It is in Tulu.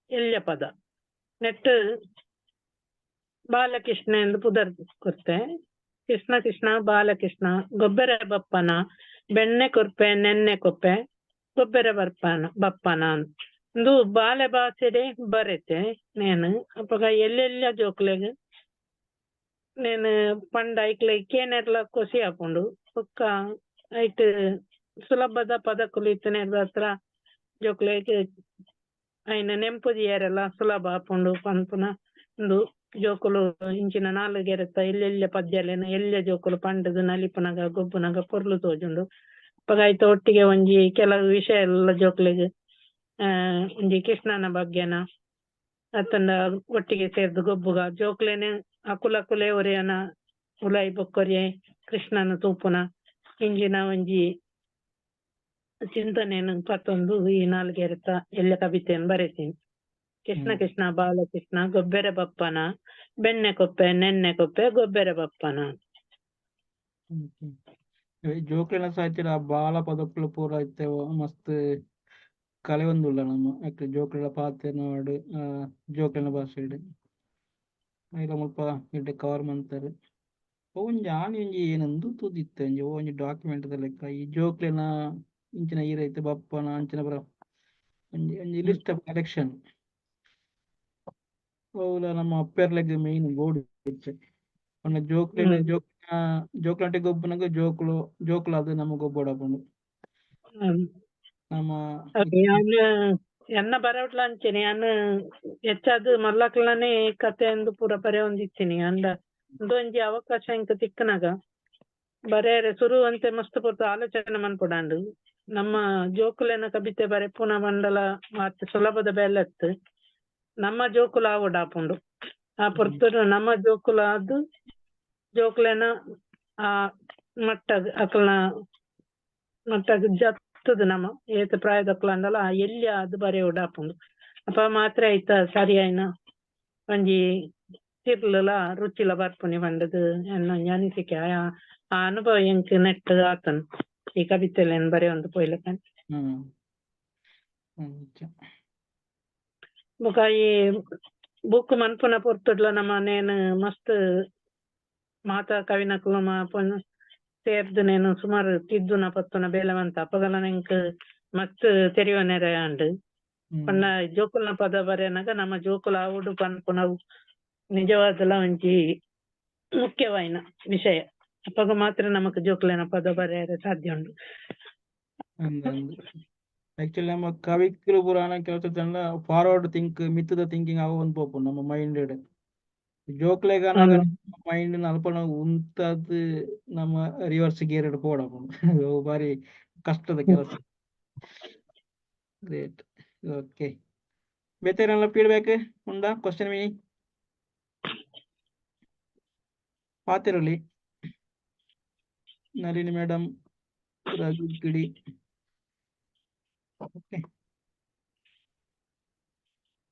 ಎಲ್ಯ ಪದ. ನೆಟ್ ಬಾಲಕೃಷ್ಣ ಎಂದು ಪುದರ್ ಕೊರ್ತೆ. ಕೃಷ್ಣ ಕೃಷ್ಣ ಬಾಲಕೃಷ್ಣ ಗೊಬ್ಬರ ಬಪ್ಪನ ಬೆಣ್ಣೆ ಕೊರ್ಪೆ ನೆನ್ನೆ ಕೊಪ್ಪೆ ಗೊಬ್ಬರ ಬರ್ಪನ ಬಪ್ಪನ ಇಂದು ಬಾಲೆ ಬಾಸೆಡೆ ಬರೆತೆ ನೇನು. ಅಪಗ ಎಲ್ಲೆಲ್ಲ ಜೋಕ್ಲೆಗ್ ನೇನು ಪಂಡ ಐಕ್ಲೆ ಕೇನೆರ್ಲ ಖುಷಿ ಆಪುಂಡು. ಬೊಕ್ಕ ಐಟ್ ಸುಲಭದ ಪದಕುಲು ಇತ್ತಿನೆರ್ದ್ ಜೋಕ್ಲೆಗ್ ಐನ ನೆಂಪು ದೀಯರೆಲ ಸುಲಭ ಆಪುಂಡು ಪನ್ಪುನ ಉಂದು. ಜೋಕುಲು ಇಂಚಿನ ನಾಲ್ ಗೆರೆತ ಎಲ್ಲೆಲ್ಲ ಪದ್ಯಲೆನ್ ಎಲ್ಯ ಜೋಕುಲು ಪಂಡುದು ನಲಿಪುನಗ ಗೊಬ್ಬುನಗ ಪೊರ್ಲು ತೋಜುಂಡು. ಅಪಗ ಐತ ಒಟ್ಟಿಗೆ ಒಂಜಿ ಕೆಲವು ವಿಷಯ ಎಲ್ಲ ಜೋಕ್ಲೆಗ್ ಒಂಜಿ ಕೃಷ್ಣನ ಬಗ್ಗೆನ ಅತ್ತಂಡ ಒಟ್ಟಿಗೆ ಸೇರ್ದ್ ಗೊಬ್ಬುಗ ಜೋಕ್ಲೆನೆ ಅಕುಲಕುಲೇ ಒರಿಯನ ಉಲಾಯಿ ಬೊಕ್ಕೊರಿಯೆ ಕೃಷ್ಣನ ತೂಪುನ ಇಂಚಿನ ಒಂಜಿ ಚಿಂತನೆನ್ ಪತ್ತೊಂದು ಈ ನಾಲ್ ಗೆರೆತ ಎಲ್ಯ ಕವಿತೆನ್ ಬರೆತೀನಿ. ಕೃಷ್ಣ ಕೃಷ್ಣ ಬಾಲಕೃಷ್ಣ ಗೊಬ್ಬೆರೆ ಬಪ್ಪನ ಬೆಣ್ಣೆ ಕೊಪ್ಪೆ ನೆನ್ನೆ ಕೊಪ್ಪೆ ಗೊಬ್ಬೆರೆ ಬಪ್ಪನ. ಜೋಕ್ಲೆನ ಸಾಹಿತ್ಯದ ಬಾಲ ಪದಕ್ಕುಲು ಪೂರ ಇತ್ತೆ ಮಸ್ತ್ ಕಲೆಯೊಂದುಲ್ಲ ನಮ್ಮ ಯಾಕೆ ಜೋಕ್ಲೆನ ಪಾತೆರ್ನವಾಡ್ ಜೋಕ್ಲೆನ ಭಾಷೆಡ್ ಐಲ ಮುಲ್ಪ ಎಡ್ಡೆ ಕವರ್ ಮಂತರ್. ಒಂಜಿ ಆನಿ ಒಂಜಿ ಏನಂದು ತೂದಿತ್ತೆ ಒಂಜಿ ಒಂಜಿ ಡಾಕ್ಯುಮೆಂಟ್ ದ ಲೆಕ್ಕ ಈ ಜೋಕ್ಲೆನ ಇಂಚಿನ ಈರೈತೆ ಬಪ್ಪನ ಅಂಚಿನ ಪೂರ ಒಂಜಿ ಒಂಜಿ ಲಿಸ್ಟ್ ಆಫ್ ಕಲೆಕ್ಷನ್. ಅವುಲ ನಮ್ಮ ಅಪ್ಪೆರ್ಲೆಗ್ ಮೇನ್ ಬೋಡು ಇತ್ತೆ ಪಂಡ ಜೋಕ್ಲೆನ ಜೋಕ್ಲೆನ ಜೋಕ್ಲಂಟೆ ಗೊಬ್ಬುನಗ ಜೋಕುಲು ಜೋಕುಲಾದ್ ನಮ್ಮ ಗೊಬ್ಬೊಡಾಪುಂಡು. ನಮ್ಮ ಯಾನ್ ಎನ್ನ ಬರವಟ್ಲ ಅಂಚೆನೆ ಯಾನ್ ಹೆಚ್ಚಾದ್ ಮಲ್ಲಕ್ಲನೇ ಕತೆ ಅಂದ್ ಪೂರ ಬರೆಯೊಂದಿತ್ತೀನಿ. ಅಂಡ ಉಂದೊಂಜಿ ಅವಕಾಶ ಎಂಕ್ ತಿಕ್ಕನಗ ಬರೆಯರೆ ಸುರು ಅಂತೆ ಮಸ್ತ್ ಪೊರ್ತು ಆಲೋಚನೆ ಮನ್ಪುಡಾಂಡ್. ನಮ್ಮ ಜೋಕುಲೆನ ಕಬಿತೆ ಬರೆಪುನ ಮಂಡಲ ಮಾತ್ ಸುಲಭದ ಬೇಲೆ ಅತ್ತ್. ನಮ್ಮ ಜೋಕುಲು ಆವೊಡಾಪುಂಡು ಆ ಪೊರ್ತುಡು ನಮ್ಮ ಜೋಕುಲಾದ್ ಜೋಕುಲೆನ ಆ ಮಟ್ಟಗ್ ಅಕಲ್ನ ಮಟ್ಟಗ್ ಜತ್ತುದು ನಮ ಏತ್ ಪ್ರಾಯದಕ್ಲಾಂಡಲ ಆ ಎಲ್ಯ ಆದ್ ಬರೆಯೊಡಾಪುಂಡು. ಅಪ ಮಾತ್ರ ಐತ ಸರಿಯಾಯಿನ ಒಂಜಿ ತಿರ್ಲುಲ ರುಚಿಲ ಬರ್ಪುನಿ ಪಂಡುದು ಎನ್ನ ಒಂಜಿ ಅನಿಸಿಕೆ. ಆ ಆ ಅನುಭವ ಎಂಕ್ ನೆಟ್ ಆತುಂಡು ಈ ಕಬಿತೆಲೆನ್ ಬರೆಯೊಂದು ಪೋಯ್ಲೆಕ. ಅಂಚ. ಬೊಕ ಈ ಬುಕ್ ಮನ್ಪುನ ಪೊರ್ತುಡ್ಲ ನಮ ನೇನ್ ಮಸ್ತ್ ಮಾತ ಕವಿನಕುಲು ಸೇರ್ದ್ ನೇನು ಸುಮಾರು ತಿದ್ದುನ ಪತ್ತುನ ಬೇಲೆ ಮಂತ ಅಪಗಲ ಎಂಕ್ ಮಸ್ತ್ ತೆರಿಯೊನೆರೆ ಆಂಡ್. ಪಂಡ ಜೋಕುಲ್ನ ಪದ ಬರೆನಗ ನಮ್ಮ ಜೋಕುಲು ಆವೊಡು ಪನ್ಪುನವು ನಿಜವಾದಲ ಒಂಜಿ ಮುಖ್ಯವಾಯಿನ ವಿಷಯ. ಅಪಗ ಮಾತ್ರ ನಮಕ್ ಜೋಕುಲೆನ ಪದ ಬರೆಯರೆ ಸಾಧ್ಯ ಉಂಡು. ಅಂದ್ ಆಕ್ಚುಲಿ ನಮ್ಮ ಕವಿಕ್ಲು ಪೂರ ಕೆಲಸ ತಂಡ ಫಾರ್ವರ್ಡ್ ಥಿಂಕ್ ಮಿತ್ತದ ಥಿಂಕಿಂಗ್ ಆವೊಂದು ಪೋಪುಂಡು ನಮ್ಮ ಮೈಂಡ್ ಜೋಕ್ಲೆಗ್ ಆನಗ ಮೈಂಡ್ ಅಲ್ಪನ ಉಂತಾದ್ ನಮ್ಮ ರಿವರ್ಸ್ ಗೇರ್ ಪೋಡಾಪುಂಡು. ಅವು ಬಾರಿ ಕಷ್ಟದ ಕೆಲಸ. ಗ್ರೇಟ್. ಓಕೆ, ಬೇತೆ ಫೀಡ್ಬ್ಯಾಕ್ ಉಂಡಾ? ಕ್ವಶನ್ ಮಿನಿ ಪಾತೆರೊಲಿ. ನಳಿನಿ ಮೇಡಮ್, ರಘು ಕಿಡಿ. ಓಕೆ.